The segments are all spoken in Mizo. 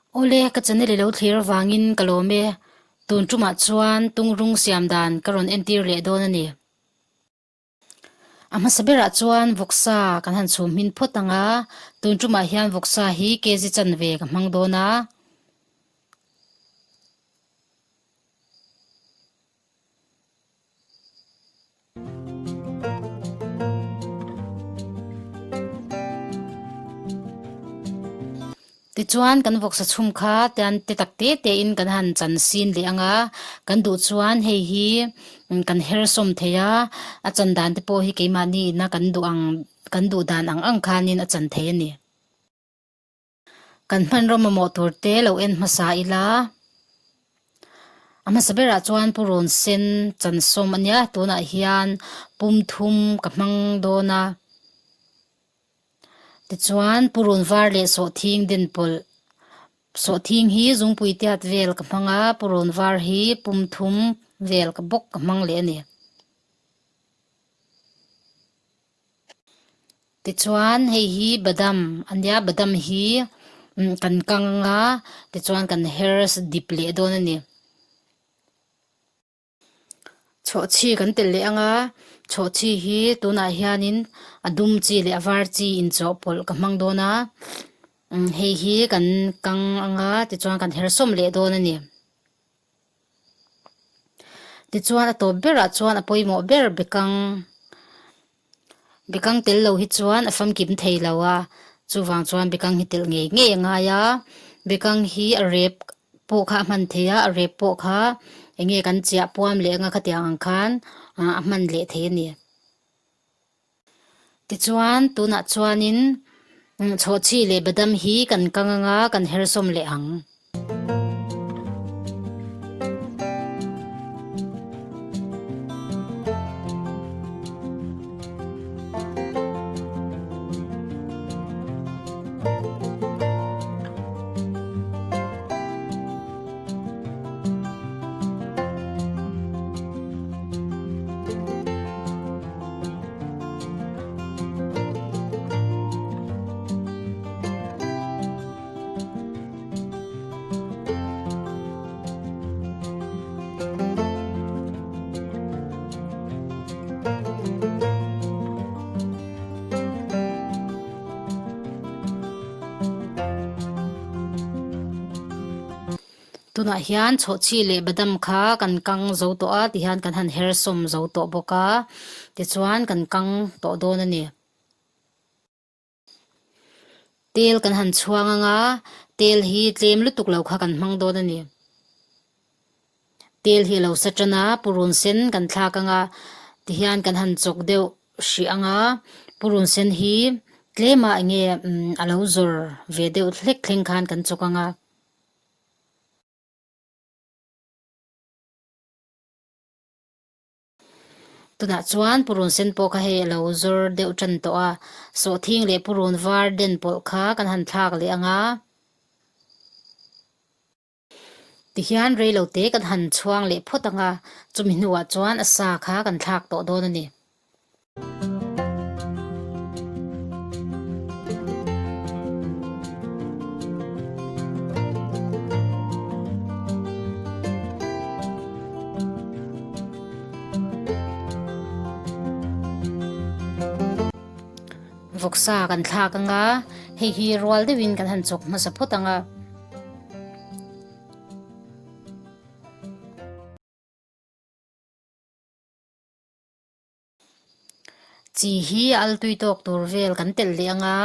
Awle, ka channel i lo thlir avangin ka lawm e. Tun tumah chuan tungrung siam dan ka rawn entir leh dawn a ni. A hmasa berah chuan vawksa kan han chhum hmin phawt ang a, tun tumah hian vawksa hi kg chanve ka hmang dawn a. Tichuan kan vawksa chhum kha tian te tak te te in kan han chan sin leh ang a, kan duh chuan hei hi kan her sawm thei a, a chan dan te pawh hi keimahni ina kan duh ang kan duh dan ang ang khanin a chan thei a ni. Kan hmanraw mamawh tur te lo en hmasa ila. A hmasa berah chuan purun sen chansawm a nia, tunah hian pum thum ka hmang dawn a. Tichuan purun var leh sawhthing den pawlh, sawhthing hi zungpui tiat vel ka hmang a, purun var hi pum thum vel ka bawk ka hmang leh a ni. Tichuan hei hi badam a nia badam hi kan kang anga tichuan kan her dip leh dawn a ni. Chhawhchhi kan telh leh anga chhawhchhi hi tunah hianin a dum chi leh a var chi inchawhpawlh ka hmang dawn a hei hi kan kang anga tichuan kan her sawm leh dawn a ni. Tichuan a tawp berah chuan a pawimawh ber bekang bekang tel lo hi chuan a famkim thei lo a, chuvang chuan bekang hi telh ngei ngei a ngai a, bekang hi a rep pawh kha a hman thei a, a rep pawh kha eng nge kan chiah puam leh anga khatiang ang khan a hman leh thei a ni. Tichuan tunah chuanin chhawhchhi leh badam hi kan kang anga kan her sawm leh ang. Tunah hian chhawhchhi leh badam kha kan kang zo tawh a tihian kan han her sawm zo tawh bawk a tichuan kan kang tawh dawn a ni. Tel kan han chhuang ang a, tel hi tlem lutuk lo kha kan hmang dawn a ni. Tel hi a lo sa tan a, purun sen kan thlak ang a, tihian kan han chawk deuh hrih ang a, purun sen hi tlemah eng nge a lo zawr ve deuh hlek thleng khan kan chawk ang a. Tunah chuan purun sen pawh kha hei a lo zawr deuh tan tawh a, sawhthing leh purun var den pawlh kha kan han thlak leh ang a. Tihian reilote kan han chhuang leh phawt ang a, chumi hnuah chuan a sa kha kan thlak tawh dawn a ni. Vawksa kan thlak ang a, hei hi rual deuhin kan han chawk hmasa phawt ang a. Chi hi al tui tawk tur vel kan telh leh ang a.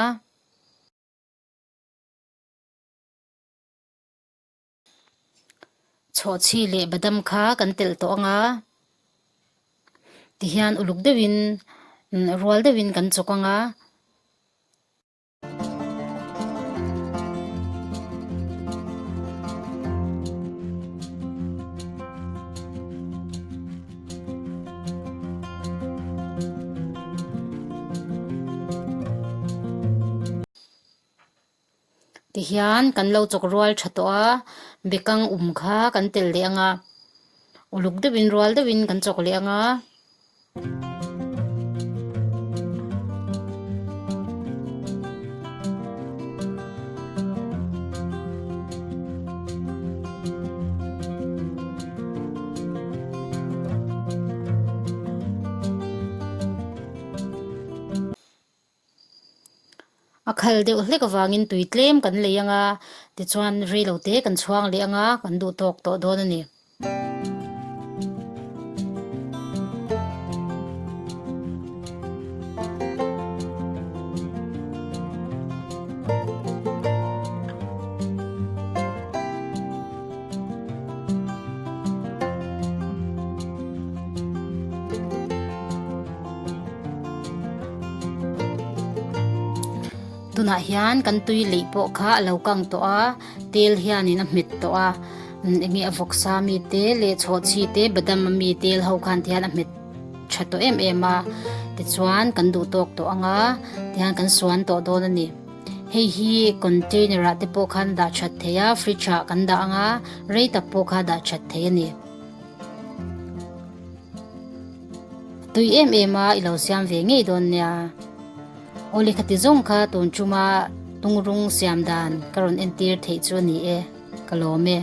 Chhawhchhi leh badam kha kan telh tawh ang a. Tihian uluk deuhin rual deuhin kan chawk ang a. Tihian kan lo chawk rual tha tawh a, bekang um kha kan telh leh ang a, uluk deuhin rual deuhin kan chawk leh ang a. khal deuh hlek avangin tui tlem kan lei ang a, tichuan reilo te kan chhuang leh ang a, kan duh tawk tawh dawn a ni. Tunah hian kan tui leih pawh kha a lo kang tawh a tel hianin a hmet tawh a eng nge a vawksa mi te leh chhawhchhi te badam ami tel ho khan ti hian a hmet tha tawh em em a tichuan kan duh tawk tawh ang a tihian kan suan tawh dawn a ni. Hei hi container ah te pawh khan dah that thei a, fridge ah kan dah ang a, rei tak pawh kha dah that thei a ni. Tui em em a i lo siam ve ngei dawn nia. Aw lehkha ti zawng kha tun tuma tungrung siam dan ka rawn entir theih chu a ni e, ka lawm e.